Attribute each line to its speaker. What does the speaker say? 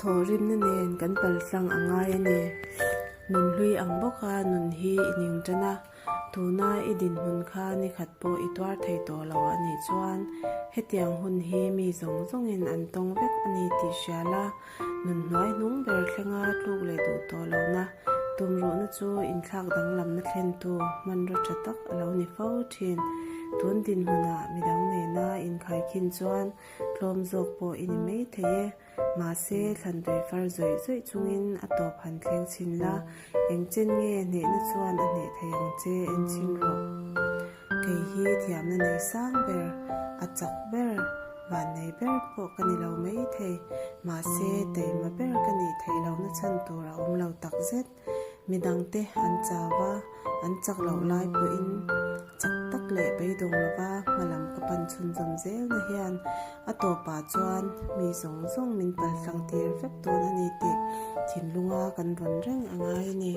Speaker 1: Thawhrimna nen kan paltlang a ngai a ni. Nunhlui ang bawka nun hi i ning tan a, tuna i dinhmun kha nikhat pawh i tuar thei tawh lo a nih chuan hetiang hun hi mi zawng zawngin an tawng vek a ni tih hria la, nun hnuai hnung ber thlenga tluk leh duh tawh lohna tumruhna chu inthlak danglamna thlentu hmanraw tha tak a lo ni fo thin. Tun dinhmunah midang nena inkhaikhin chuan tlawm zawk pawh i ni mai thei e. Mahse, thlan tui far zawih zawih chungin a tawp han thleng chhin la, eng chen nge hnehna chuan a hneh thei ang che en chhin rawh. Kei hi thiamna nei sang ber, a chak ber, vannei ber pawh ka ni lo mai thei. Mahse, taima ber ka nih theih lohna chhan tur a awm lo takzet. Midangte an chau va, an chak loh lai pawhin chak tak leh beidawng lova hmalam ka pan chhunzawm zelna hian a tawpah chuan mi zawng zawng min paltlang tir vek dawn a ni tih thinlunga kan vawn reng a ngai a ni.